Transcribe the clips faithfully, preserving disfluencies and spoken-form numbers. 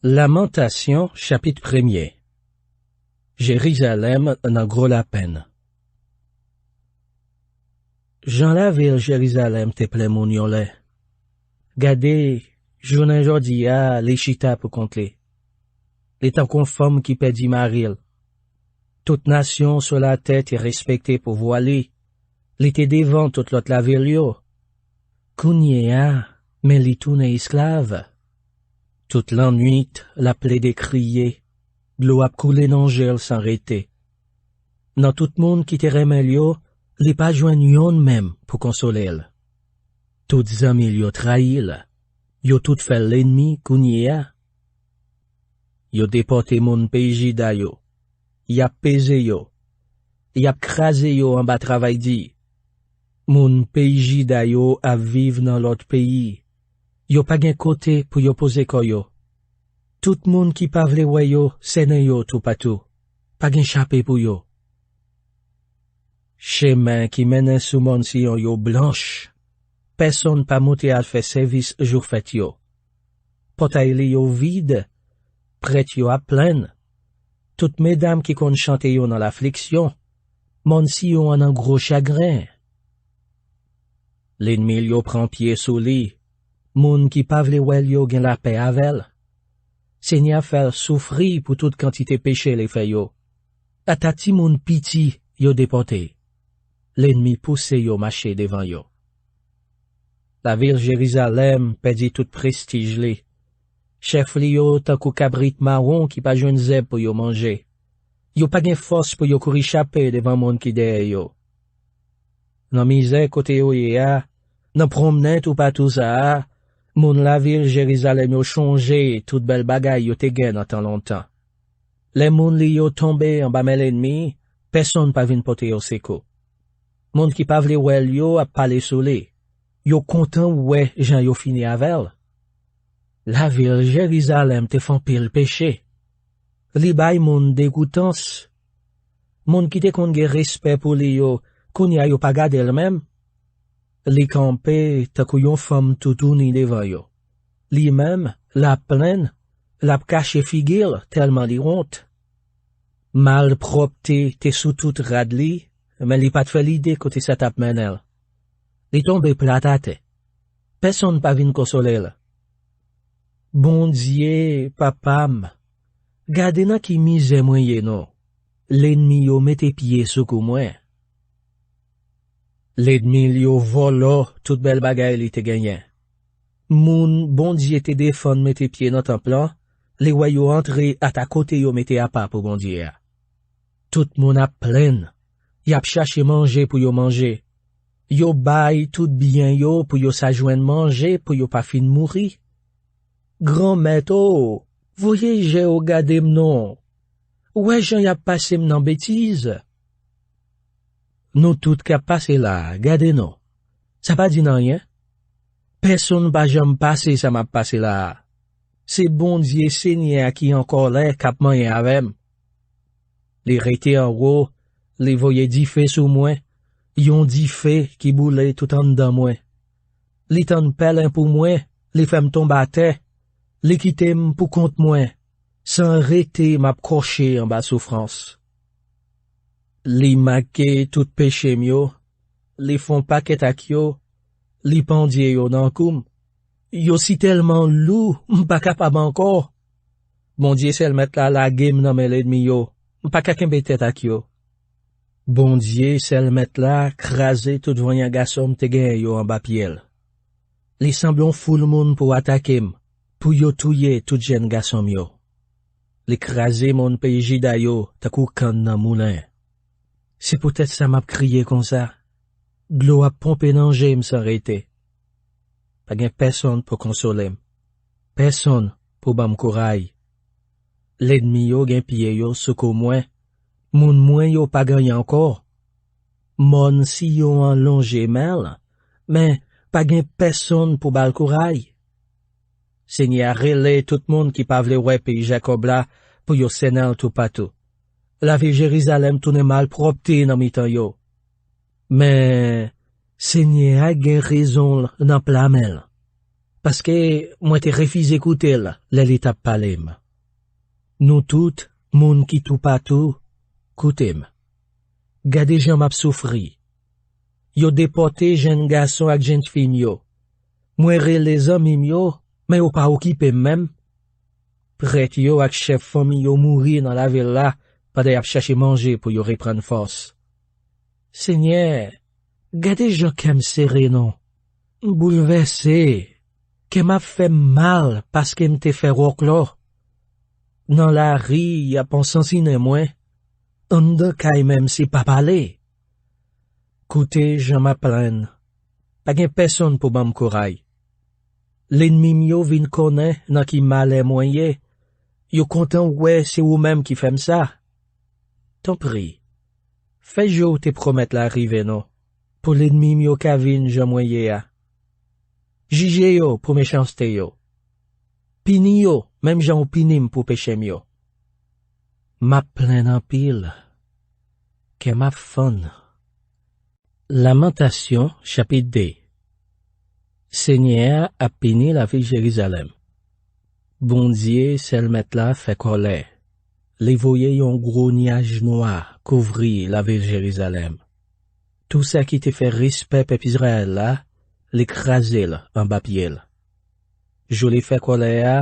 Lamantasyon, chapit premye. Jerizalèm nan gwo lapenn. Jan lavil Jerizalèm te plen moun yon lè. Gade, jounen jodi a, li chita pou kont li. Li tankou yon fanm ki pèdi mari l. Tout nasyon sou latè te respekte pouvwa li. Li te devan tout lòt lavil yo. Kounye a, men li tounen esklav. Tout lannwit, l ap plede kriye, dlo ap koule nan je l san rete. Nan tout moun ki te renmen l yo, li pa jwenn yonn menm pou konsole l. Tout zanmi l yo trayi l. Yo tout fè l lènmi kounye a. Yo depòte moun peyi Jida yo. Y ap peze yo. Y ap kraze yo anba travay di. Moun peyi Jida yo ap viv nan lòt peyi. Yo pa gen kote pou yo poze kò yo. Tout moun ki pa vle wè yo sènen yo toupatou. Pa gen chape pou yo. Chemen ki mennen sou Mòn Siyon yo blanch. Pèsonn pa moute al fè sèvis jou fèt yo. Pòtay li yo vid, prèt yo ap plenn. Tout medam ki konn chante yo nan lafliksyon. Mòn Siyon an nan gwo chagren. Lènmi l yo pran pye sou li. Moun ki pa vle wè l yo gen lapè avè l. Senyè a fè l soufri pou tout kantite peche li fè yo. Ata timoun piti yo depòte. Lènmi pouse yo mache devan yo. Lavil Jerizalèm pèdi tout prestij li. Chèf li yo tankou kabrit mawon ki pa jwenn zèb pou yo manje. Yo pa gen fòs pou yo kouri chape devan moun ki dèyè yo. Nan mizè kote yo ye a, nan pwonmnen toupatou sa a, moun lavil Jerizalèm yo chonje tout bèl bagay yo te gen nan tan lontan. Lè moun li yo tonbe anba men lènmi, pèsonn pa vin pote yo sekou. Moun ki pa vle wè l yo ap pale sou li. Yo kontan wè jan yo fini avè l. Lavil Jerizalèm te fè anpil peche. Li bay moun degoutans. Moun ki te konn gen respè pou li yo, kounye a yo pa gade l menm. Li kanpe tankou yon fanm toutouni devan yo. Li menm, l ap plenn, l ap kache figi l tèlman li wont. Malpwòpte te sou tout rad li, men li pa t fè lide kote sa t ap mennen l. Li tonbe plat atè. Pèsonn pa vin konsole l. Bondye, Papa m, gade nan ki mizè mwen ye non. Lènmi yo mete pye sou kou mwen. Lènmi l yo vòlò tout bèl bagay li te genyen. Moun Bondye te defann mete pye nan tanp lan, li wè yo antre ata kote yo mete apa pou Bondye a. Tout moun ap plenn, y ap chache manje pou yo manje. Yo bay tout byen yo pou yo sa jwenn manje pou yo pa fin mouri. Granmèt o, voye je w gade m non. Wè jan y ap pase m nan betiz. Nou tout k ap pase la a, gade non. Sa pa di n anyen. Pèsonn pa janm pase sa m ap pase la a. Se Bondye Senyè a ki an kòlè k ap manyen avè m. Li rete anwo, li voye dife sou mwen, yon dife ki boule tout anndan mwen. Li tann pèlen pou mwen, li fè m tonbe atè, li kite m pou kont mwen, san rete m ap kòche anba soufrans. Li make tout peche m yo, li fè yon pakèt ak yo, li pandye yo nan kou m. Yo sitèlman lou, m pa kapab ankò. Bondye sèl Mèt la lage m nan men lènmi yo, m pa ka kenbe tèt ak yo. Bondye sèl Mèt la kraze tout vanyan gason m te genyen yo anba pye l. Li sanble yon foul moun pou atake m, pou yo touye tout jèn gason m yo. Li kraze moun peyi Jida yo tankou kann nan moulen. Se poutèt sa m ap kriye konsa. Dlo ap ponpe nan je m san rete. Pa gen pèsonn pou konsole m. Pèsonn pou ban m kouraj. Lènmi yo gen pye yo sou kou mwen. Moun mwen yo pa gen anyen ankò. Mòn Siyon an lonje men l, men pa gen pèsonn pou ba l kouraj. Senyè a rele tout moun ki pa vle wè peyi Jakòb la pou yo sènen l toupatou. Lavil Jerizalèm tounen malpwòpte nan mitan yo. Men, Senyè a gen rezon l nan pla men l. paske mwen te refize koute l lè li t ap pale m. Nou tout, moun ki toupatou, koute m. Gade jan m ap soufri. Yo depòte jenn gason ak jenn fi m yo. Mwen rele zanmi m yo, men yo pa okipe m menm. Prèt yo ak chèf fanmi yo mouri nan lavil la pandan y ap chèche manje pou yo reprann fòs. Senyè, gade jan kè m sere non. M boulvèse. Kè m ap fè m mal paske m te fè wòklò. Nan lari, y ap ansasinen mwen. Anndan kay menm se pa pale. Koute jan m ap plenn. Pa gen pèsonn pou ban m kouray. Lènmi m yo vin konnen nan ki malè mwen ye. Yo kontan wè se ou menm ki fè m sa. Tanpri, fè jou w te pwomèt la rive non, pou lènmi m yo ka vin jan mwen ye a. Jije yo pou mechanste yo. Pini yo menm jan w pini m pou peche m yo. M ap plenn anpil. Kè m ap fann. Lamantasyon, chapit de. Senyè a ap pini lavil Jerizalèm. Bondye, sèl Mèt la, fè kòlè. Li voye yon gwo nyaj nwa kouvri lavil Jerizalèm. Tou sa ki te fè respè pèp Izrayèl la, li kraze l anba pye l. Jou li fè kòlè a,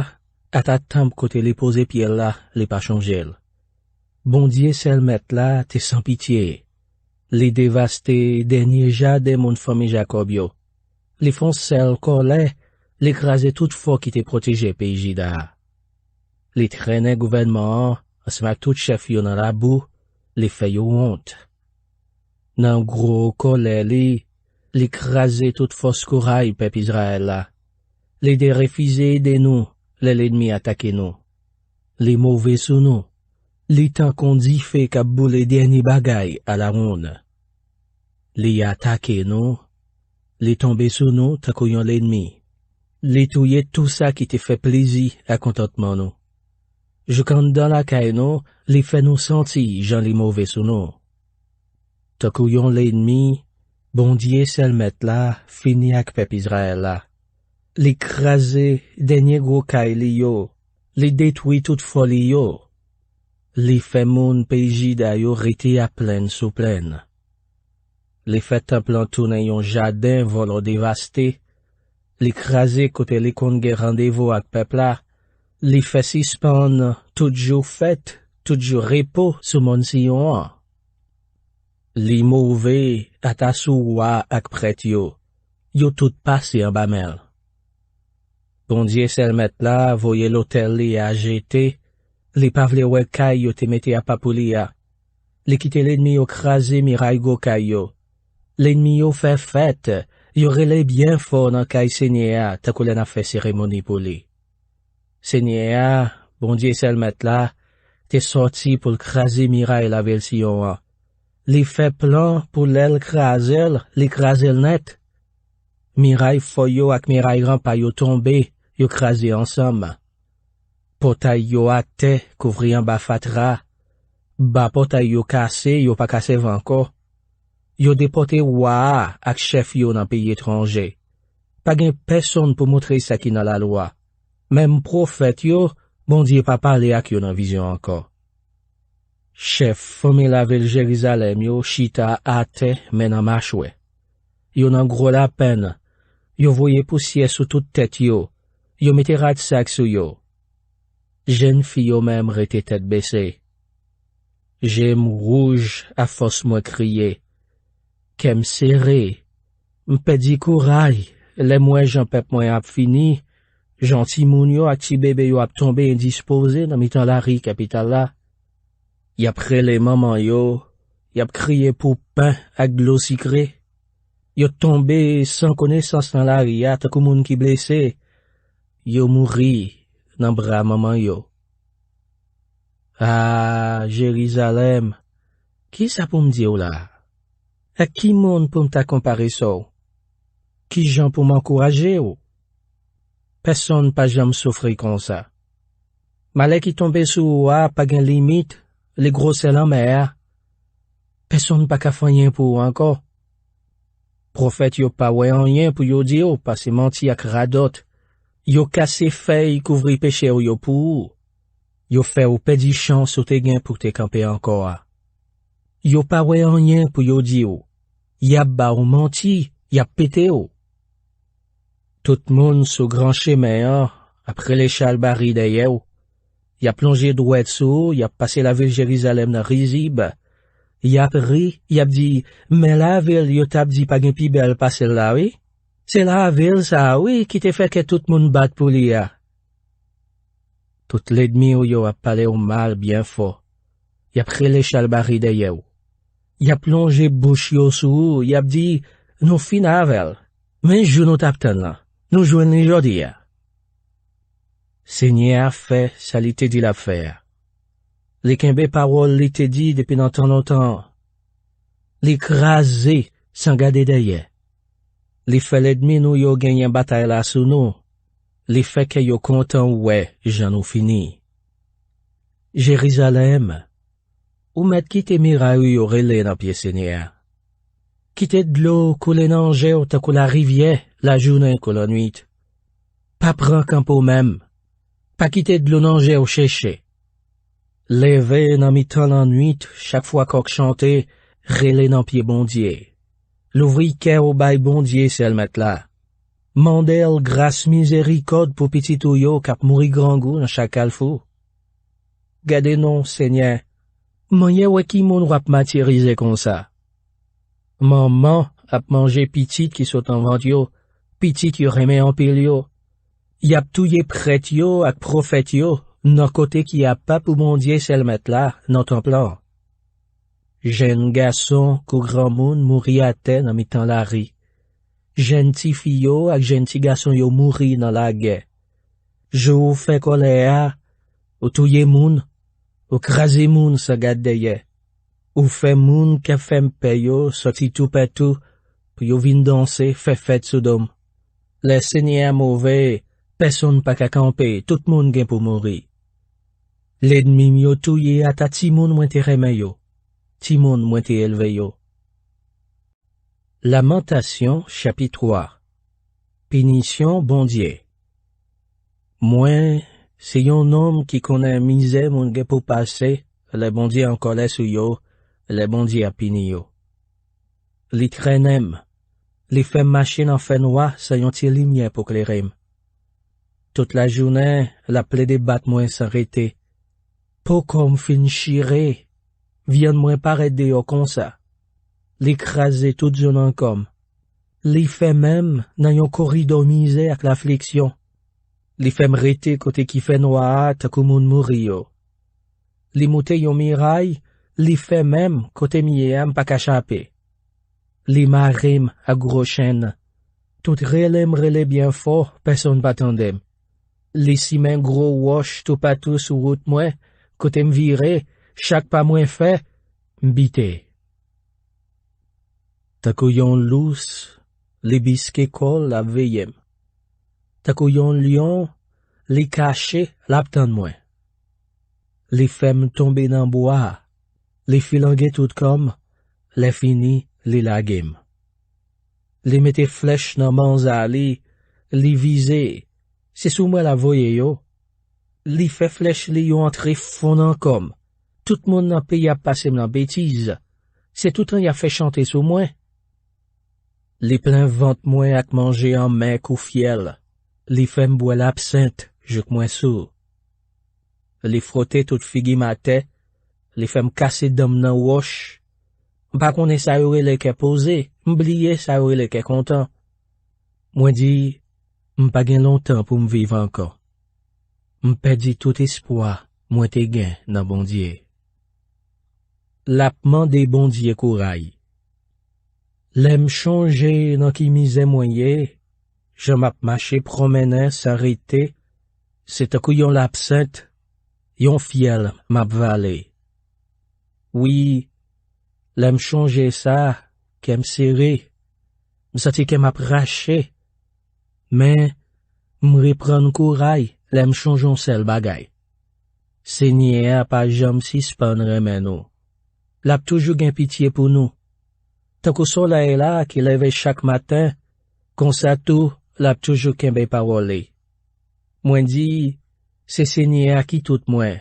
ata tanp kote li poze pye l la, li pa chonje l. Bondye, sèl Mèt la, te san pitye. Li devaste dènye jaden moun fanmi Jakòb yo. Li fè yon sèl kòlè, li kraze tout fò ki te pwoteje peyi Jida a. Li trennen gouvènman an ansanm ak tout chèf yo nan labou, li fè yo wont. Nan gwo kòlè li, li kraze tout fòs kouray pèp Izrayèl la. Li derefize ede nou lè lènmi atake nou. Li move sou nou. Li tankou yon dife k ap boule dènye bagay alawonn. Li atake nou. Li tonbe sou nou tankou yon lènmi. Li touye tou sa ki te fè plezi ak kontantman nou. Jouk anndan lakay nou, li fè nou santi jan li move sou nou. Tankou yon lènmi, Bondye, sèl Mèt la, fini ak pèp Izrayèl la. Li kraze dènye gwo kay li yo, li detwi tout fò li yo. Li fè moun peyi Jida yo rete a plenn sou plenn. Li fè tanp lan tounen yon jaden vòlò devaste. Li kraze kote li konn gen randevou ak pèp la. Li fè sispann tout jou fèt, tout jou repo sou mòn Siyon an. Li move ata sou wa ak prèt yo. Yo tout pase anba men l. Bondye, sèl Mèt la, voye lotèl li a jete. Li pa vle wè kay yo te mete apa pou li a. Li kite lènmi yo kraze miray gwo kay yo. Lènmi yo fè fèt, yo rele byen fò nan kay Senyè a, tankou lè n ap fè seremoni pou li. Senyè a, Bondye, sèl Mèt la, te sòti pou l kraze miray lavil Siyon an. Li fè plan pou lè l kraze l, li kraze l nèt. Miray fò yo ak miray ranpa yo tonbe, yo kraze ansanm. Pòtay yo atè, kouvri anba fatra. Ba pòtay yo kase, yo pa ka sèvi ankò. Yo depòte wa a ak chèf yo nan peyi etranje. Pa gen pèsonn pou montre sa ki nan lalwa. Menm pwofèt yo, Bondye pa pale ak yo nan vizyon ankò. Chèf fanmi lavil Jerizalèm yo chita atè, men nan machwè. Yo nan gwo lapenn. Yo voye pousyè sou tout tèt yo. Yo mete radsak sou yo. Jèn fi yo menm rete tèt bese. Je m wouj afòs mwen kriye. Kè m sere. M pèdi kouray lè m wè jan pèp mwen ap fini, jan timoun yo ak ti bebe yo ap tonbe endispoze nan mitan lari kapital la. Y ap rele manman yo, y ap kriye pou pen ak dlo sikre. Yo tonbe san konesans nan lari a tankou moun ki blese. Yo mouri nan bra manman yo. A, Jerizalèm, ki sa pou m di w la? Ak ki moun pou m ta konpare sò w? Ki jan pou m ankouraje w? Pèsonn pa janm soufri konsa. Malè ki tonbe sou ou a pa gen limit, li gwosè lanmè a. Pèsonn pa ka fè anyen pou ou ankò. Pwofèt yo pa wè anyen pou yo di w pase manti ak radòt. Yo kase fèy kouvri peche w yo pou ou. Yo fè w pèdi chans ou te gen pou te kanpe ankò a. Yo pa wè anyen pou yo di w. Y ap ba w manti, y ap pete w. Tout moun sou gran chemen an ap rele chalbari dèyè w. Y ap lonje dwèt sou ou, y ap pase lavil Jerizalèm nan rizib. Y ap ri, y ap di, "Men lavil yo t ap di pa gen pi bèl pase l la, wi. Se lavil sa a, wi, ki te fè kè tout moun bat pou li a." Tout lènmi w yo ap pale w mal byen fò. Y ap rele chalbari dèyè w. Y ap lonje bouch yo sou ou, y ap di, "Nou fin avè l. Men jou nou t ap tann lan. Nou jwenn li jodi a." Senyè a fè sa li te di l ap fè a. Li kenbe pawòl li te di depi nan tan lontan an. Li kraze san gade dèyè. Li fè lènmi nou yo genyen batay la sou nou. Li fè kè yo kontan wè jan nou fini. Jerizalèm, ou mèt kite miray ou yo rele nan pye Senyè a. Kite dlo koule nan je w tankou larivyè, lajounen kou lannwit. Pa pran kanpe w menm. Pa kite dlo nan je w cheche. Leve nan mitan lannwit, chak fwa kòk chante, rele nan pye Bondye. Louvri kè w bay Bondye, sèl Mèt la. Mande l gras, mizerikòd pou pitit ou yo k ap mouri grangou nan chak kalfou. Gade non, Senyè, mannyè wè ki moun w ap matirize konsa. Manman ap manje pitit ki sot nan vant yo, pitit yo renmen anpil yo. Y ap touye prèt yo ak pwofèt yo nan kote ki apa pou Bondye, sèl Mèt la, nan tanp lan. Jèn gason kou granmoun mouri atè nan mitan lari. Jèn tifi yo ak jèn ti gason yo mouri nan lagè. Jou ou fè kòlè a, ou touye moun, ou kraze moun san gad dèyè. Ou fè moun k ap fè m pè yo sòti toupatou pou yo vin danse, fè fèt sou do m. Lè Senyè a move, pèsonn pa ka kanpe, tout moun gen pou mouri. Lènmi m yo touye ata timoun mwen te renmen yo, timoun mwen te elve yo. Lamantasyon, chapit twa. Pinisyon Bondye. Mwen, se yon nonm ki konnen mizè moun gen pou pase lè Bondye an kòlè sou yo, lè Bondye ap pini yo. Li trennen m, li fè m mache nan fènwa san yon ti limyè pou klere m. Tout lajounen, l ap plede bat mwen san rete. Po kò m fin chire, vyann mwen parèt deyò konsa. Li kraze tout zo nan kò m. Li fè men m nan yon koridò mizè ak lafliksyon. Li fè m rete kote ki fènwa a tankou moun mouri yo. Li moute yon miray, li fè men m kote m ye a m pa ka chape. Li mare m ak gwo chenn. Tout rele m rele byen fò, pèsonn pa tande m. Li simen gwo wòch toupatou sou wout mwen, kote m vire, chak pa mwen fè, m bite. Tankou yon lous, li biske kò l ap veye m. Tankou yon lyon, li kache, l ap tann mwen. Li fè m tonbe nan bwa, li filange tout kò m, lè fini, li lage m. Li mete flèch nan manza li, li vize, se sou mwen l ap voye yo. Li fè flèch li yo antre fon nan kò m. Tout moun nan peyi ap pase m nan betiz. Se toutan y ap fè chante sou mwen. Li plen vant mwen ak manje anmè kou fyèl. Li fè m bwè labsent jouk mwen sou. Li fwote tout figi m atè. Li fè m kase dan m nan wòch. M pa konnen sa yo rele kè poze, m bliye sa yo rele kè kontan. Mwen di, "M pa gen lontan pou m viv ankò." M pèdi tout espwa mwen te gen nan Bondye. L ap mande Bondye kouray. Lè m chonje nan ki mizè mwen ye, jan m ap mache pwonmennen san rete, se tankou yon labsent, yon fyèl m ap vale. Wi, lè m chonje sa, kè m sere, m santi kè m ap rache. Men, m reprann kouray lè m chonje yon sèl bagay. Senyè a pa janm sispann renmen nou. L ap toujou gen pitye pou nou. Tankou solèy la ki leve chak maten, konsa tou l ap toujou kenbe pawòl li. Mwen di, se Senyè a ki tout mwen.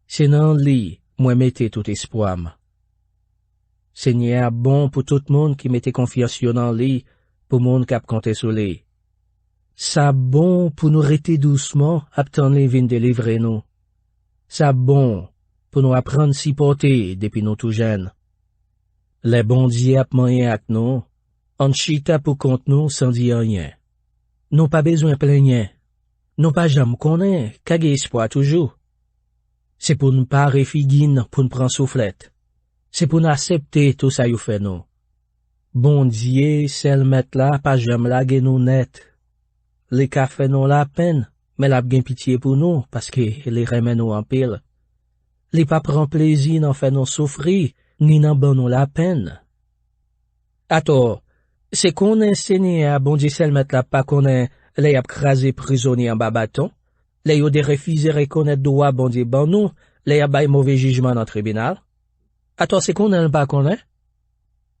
Se nan li mwen mete tout espwa m. Senyè a bon pou tout moun ki mete konfyans yo nan li, pou moun k ap konte sou li. Sa bon pou nou rete dousman ap tann li vin delivre nou. Sa bon pou nou aprann sipòte depi nou tou jèn. Lè Bondye ap manyen ak nou, ann chita poukont nou san di anyen. Nou pa bezwen plenyen. Nou pa janm konnen, ka gen espwa toujou. Se pou n pare figi n pou n pran souflèt. Se pou n aksepte tou sa yo fè nou. Bondye, sèl Mèt la, pa janm lage nou nèt. Li ka fè nou lapenn, men l ap gen pitye pou nou, paske li renmen nou anpil. Li pa pran plezi nan fè nou soufri, ni nan ban nou lapenn. Atò, se konnen Senyè a, Bondye sèl Mèt la, pa konnen lè y ap kraze prizonye anba baton, lè yo derefize rekonèt dwa Bondye ban nou, lè y ap bay move jijman nan tribinal? Atò, se konnen l pa konnen?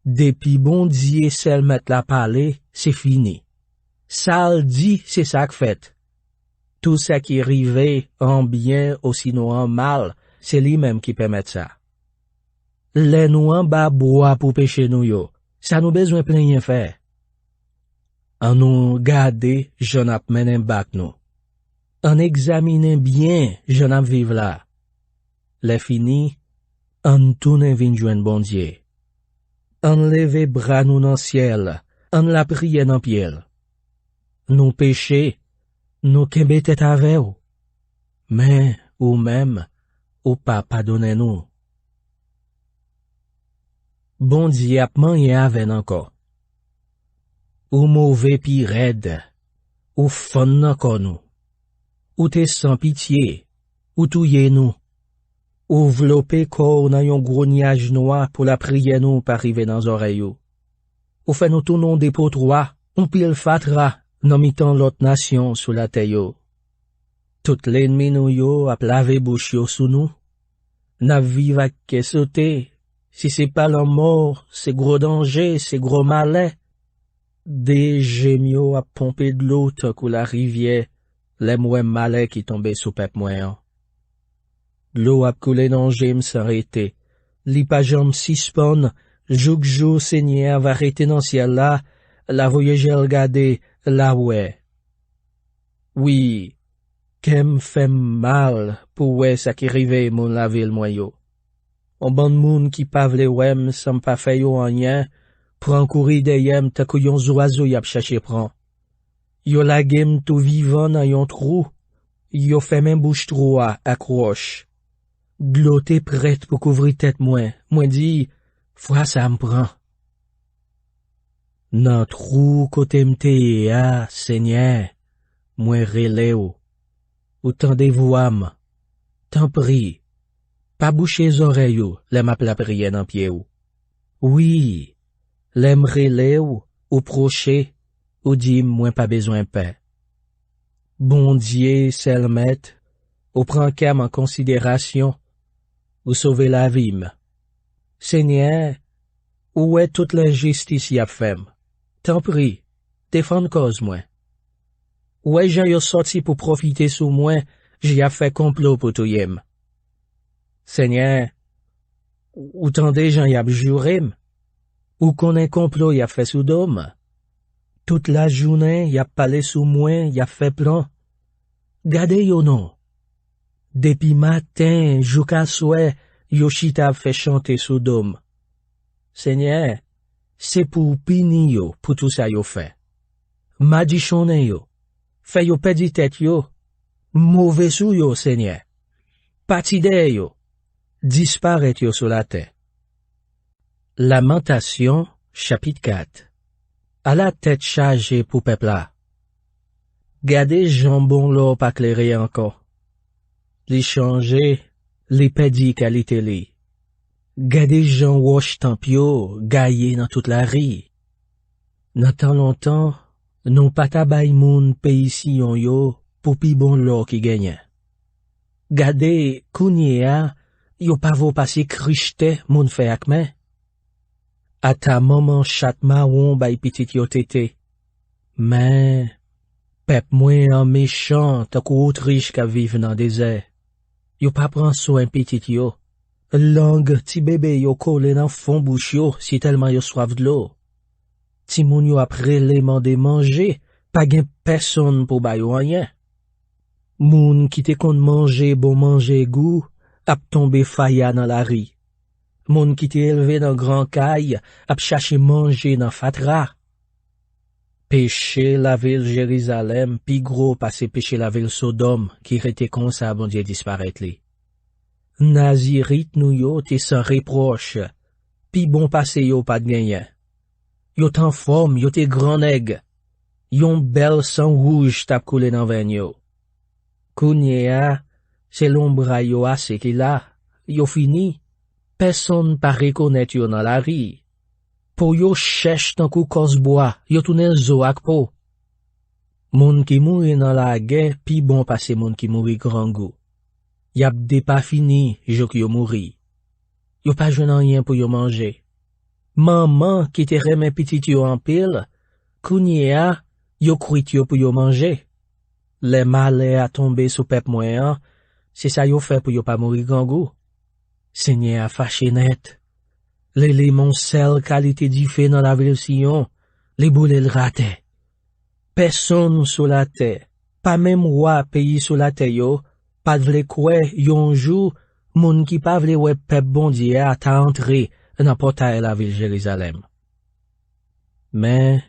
Depi Bondye sèl Mèt la pale, se fini. Sa l di, se sa k fèt. Tou sa ki rive, an byen osinon an mal, se li menm ki pèmèt sa. Lè nou anba bwa pou peche nou yo, sa nou bezwen plenyen fè? Annou gade jan n ap mennen bak nou. Ann egzamine byen jan n ap viv la. Lèfini, ann tounen vin jwenn Bondye. Ann leve bra nou nan syèl, ann lapriyè nan pye l. Nou peche, nou kenbe tèt avè w. Men, ou menm, ou pa padone nou. Bondye ap manyen avè n ankò. Ou move pi rèd, ou fann nan kò nou. Ou te san pitye, ou touye nou. Ou vlope kò w nan yon gwo nyaj nwa pou lapriyè nou pa rive nan zòrèy ou. Ou fè nou tounen yon depotwa, yon pil fatra nan mitan lòt nasyon sou latè yo. Tout lènmi nou yo ap lave bouch yo sou nou. N ap viv ak kè sote, si se pa lanmò, se gwo danje, se gwo malè. De je m yo ap ponpe dlo tankou larivyè, lè m wè malè ki tonbe sou pèp mwen an. Dlo ap koule nan je m san rete. Li pa janm sispann, jouk jou Senyè a va rete nan syèl la, l a voye je l gade, l a wè. Wi, kè m fè m mal pou wè sa ki rive moun lavil mwen yo. On bann moun ki pa vle wè m san m pa fè yo anyen, pran kouri dèyè m tankou yon zwazo y ap chèche pran. Yo lage m tou vivan nan yon twou, yo fèmen bouch twou a ak wòch. Dlo te prèt pou kouvri tèt mwen, mwen di, fwa sa m pran. Nan twou kote m te ye a, Senyè, mwen rele w. Ou tande vwa m. Tanpri, pa bouche zòrèy ou lè m ap lapriyè nan pye w. Wi, lè m rele w, ou pwoche, ou di m mwen pa bezwen pè. Bondye, sèl Mèt, ou pran kè m an konsiderasyon, ou sove lavi m. Senyè, ou wè tout lenjistis y ap fè m. Tanpri, defann kòz mwen. Ou wè jan yo sòti pou pwofite sou mwen, jan y ap fè konplo pou touye m. Senyè, ou tande jan y ap joure m. Ou konnen konplo y ap fè sou do m. Tout lajounen, y ap pale sou mwen, y ap fè plan. Gade yo non. Depi maten jouk aswè, yo chita ap fè chante sou do m. Senyè, se pou w pini yo pou tou sa yo fè. Madichonnen yo, fè yo pèdi tèt yo, move sou yo, Senyè. Pati dèyè yo, disparèt yo sou latè. Lamantasyon, chapit kat. Ala tèt chaje pou pèp la! Gade jan bon lò pa klere ankò. Li chanje, li pèdi kalite li. Gade jan wòch tanp yo gaye nan tout lari. Nan tan lontan, nou pa ta bay moun peyi Siyon yo pou pi bon lò ki genyen. Gade, kounye a, yo pa vo pase krich tè moun fè ak men. Ata manman chat mawon bay pitit yo tete. Men, Pèp mwen an mechan tankou otrich k ap viv nan dezè. Yo pa pran swen pitit yo. Lang ti bebe yo kole nan fon bouch yo, sitèlman yo swaf dlo. Timoun yo ap rele mande manje, pa gen pèsonn pou ba yo anyen. Moun ki te konn manje bon manje gou ap tonbe faya nan lari. Moun ki te elve nan gran kay ap chache manje nan fatra. Peche lavil Jerizalèm pi gwo pase peche lavil Sodòm ki rete konsa Bondye disparèt li. Nazirit nou yo te san repwòch, pi bon pase yo pa t genyen. Yo t anfòm, yo te grannèg. Yon bèl san wouj t ap koule nan venn yo. Kounye a, se lonbray yo ase ki la, yo fini. Pèsonn pa rekonèt yo nan lari. Po yo chèch tankou kòs bwa, yo tounen zo ak po. Moun ki mouri nan lagè pi bon pase moun ki mouri grangou. Y ap depafini jouk yo mouri. Yo pa jwenn anyen pou yo manje. Manman ki te renmen pitit yo anpil, kounye a, yo kwit yo pou yo manje. Lè malè a tonbe sou pèp mwen an, se sa yo fè pou yo pa mouri grangou. Senyè a fache nèt. Li limen yon sèl kalite dife nan lavil Siyon, li boule l atè. Pèsonn sou latè, pa menm wa peyi sou latè yo, pa t vle kwè yon jou moun ki pa vle wè pèp Bondye a ta antre nan pòtay lavil Jerizalèm. Men,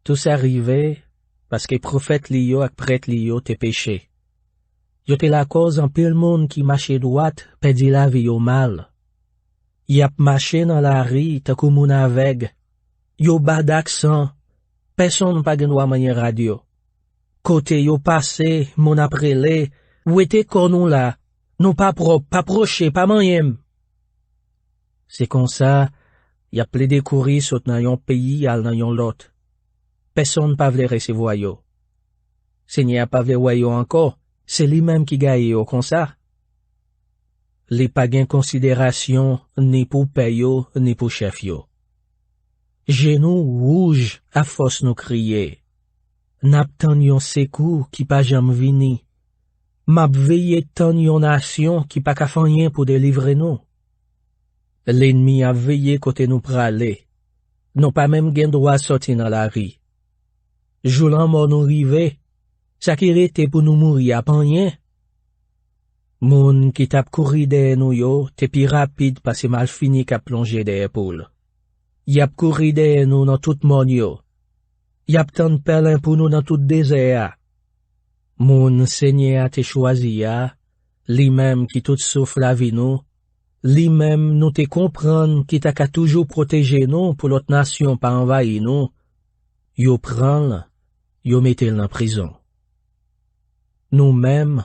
tou sa rive paske pwofèt li yo ak prèt li yo te peche. Yo te lakòz anpil moun ki mache dwat pèdi lavi yo mal. Y ap mache nan lari tankou moun avèg. Yo bad ak san. Pèsonn pa gen dwa manyen rad yo. Kote yo pase, moun ap rele, "Wete kò nou la! Nou pa pwòp, pa pwoche, pa manyen m!" Se konsa, y ap plede kouri sot nan yon peyi al nan yon lòt. Pèsonn pa vle resevwa yo. Senyè a pa vle wè yo ankò, se li menm ki gaye yo konsa. Li pa gen konsiderasyon ni pou pè yo, ni pou chèf yo. Je nou wouj afòs nou kriye. N ap tann yon sekou ki pa janm vini. M ap veye tann yon nasyon ki pa ka fè anyen pou delivre nou. Lènmi ap veye kote nou prale. Nou pa menm gen dwa sòti nan lari. Jou lanmò nou rive, sa ki rete pou nou mouri ap anyen. Moun ki t ap kouri dèyè nou yo te pi rapid pase malfini k ap plonje dèyè poul. Y ap kouri dèyè nou nan tout mòn yo. Y ap tann pèlen pou nou nan tout dezè a. Moun Senyè a te chwazi a, li menm ki tout souf lavi nou, li menm nou te konprann ki ta ka toujou pwoteje nou pou lòt nasyon pa anvayi nou, yo pran l, yo mete l nan prizon. Nou menm,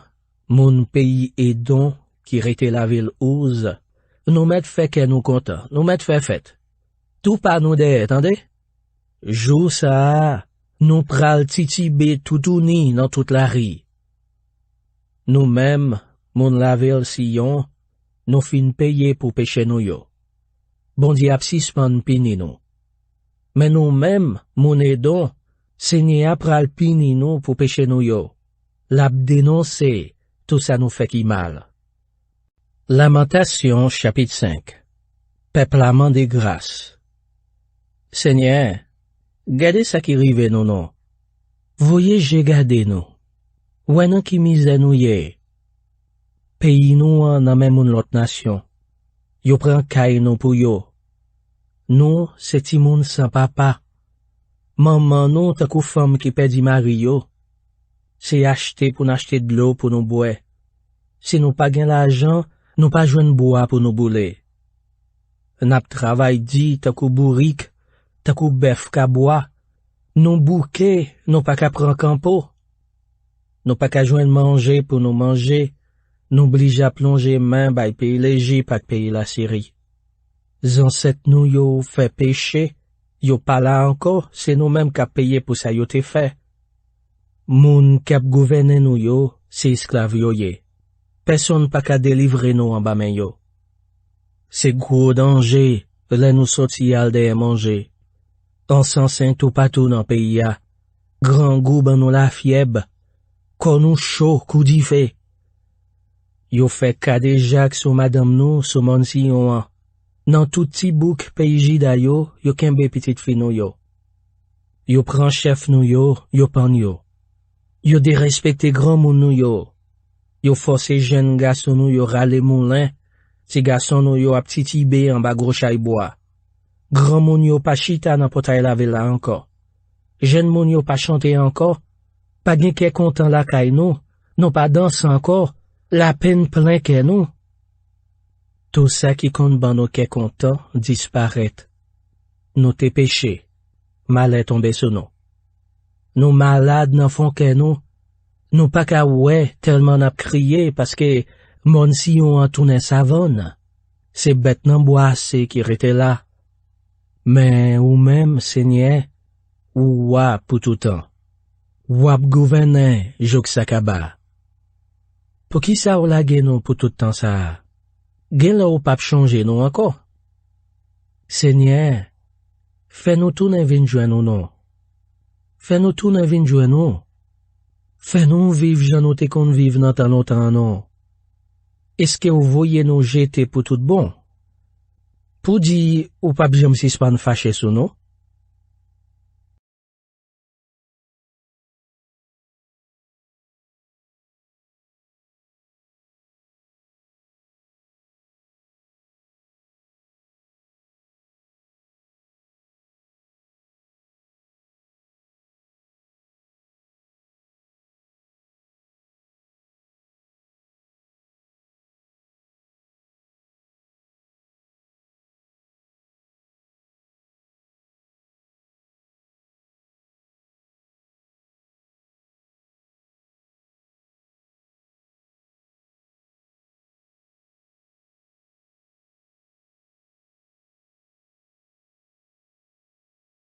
moun peyi Edon ki rete lavil Ouz, nou mèt fè kè nou kontan, nou mèt fè fèt. Tou pa nou dèyè, tande! Jou sa a, nou pral titibe toutouni nan tout lari. Nou menm, moun lavil Siyon, nou fin peye pou peche nou yo. Bondye ap sispann pini nou. Men nou menm, moun Edon, Senyè a pral pini nou pou peche nou yo. L ap denonse tou sa nou fè ki mal. Lamantasyon, chapit senk. Pèp la mande gras. Senyè, gade sa ki rive nou non. Voye je gade nou. Wè nan ki mizè nou ye. Peyi nou an nan men moun lòt nasyon. Yo pran kay nou pou yo. Nou se timoun san papa. Manman nou tankou fanm ki pèdi mari yo. Se achte pou n achte dlo pou nou bwè. Si nou pa gen lajan, nou pa jwenn bwa pou nou boule. N ap travay di tankou bourik, tankou bèf kabwa. Nou bouke, nou pa ka pran kanpo. Nou pa ka jwenn manje pou nou manje. Nou blije ap lonje men bay peyi Lejip ak peyi Lasiri. Zansèt nou yo fè peche, yo pa la ankò, se nou menm k ap peye pou sa yo te fè. Moun k ap gouvène nou yo, se esklav yo ye. Pèsonn pa ka delivre nou anba men yo. Se gwo danje lè nou soti al dèyè manje. Ansansen toupatou nan peyi a. Grangou ban nou lafyèb. Kò nou cho kou dife. Yo fè kadejak sou madanm nou sou Mòn Siyon an. Nan tout ti bouk peyi Jida yo, yo kenbe pitit fi nou yo. Yo pran chèf nou yo, yo pann yo. Yo derespekte granmoun nou yo. Yo fòse jèn gason nou yo rale moulen. Ti gason nou yo ap titibe anba gwo chay bwa. Granmoun yo pa chita nan pòtay lavil la ankò. Jèn moun yo pa chante ankò. Pa gen kè kontan lakay nou. Nou pa danse ankò. Lapenn plen kè nou. Tou sa ki konn ban nou kè kontan disparèt. Nou te peche. Malè tonbe sou nou. Nou malad nan fon kè nou. Nou pa ka wè tèlman n ap kriye paske Mòn Siyon an tounen savann. Se bèt nan bwa se ki rete la. Men ou menm, Senyè, ou wa pou toutan. W ap gouvennen jouk sa kaba. Poukisa w lage nou pou tout tan sa a? Genlè w p ap chonje nou ankò. Senyè, fè nou tounen vin jwenn ou non. Fè nou tounen vin jwenn ou. Fè nou viv jan nou te konn viv nan tan lontan an non. Èske w voye nou jete pou tout bon? Pou di ou p ap janm sispann fache sou nou?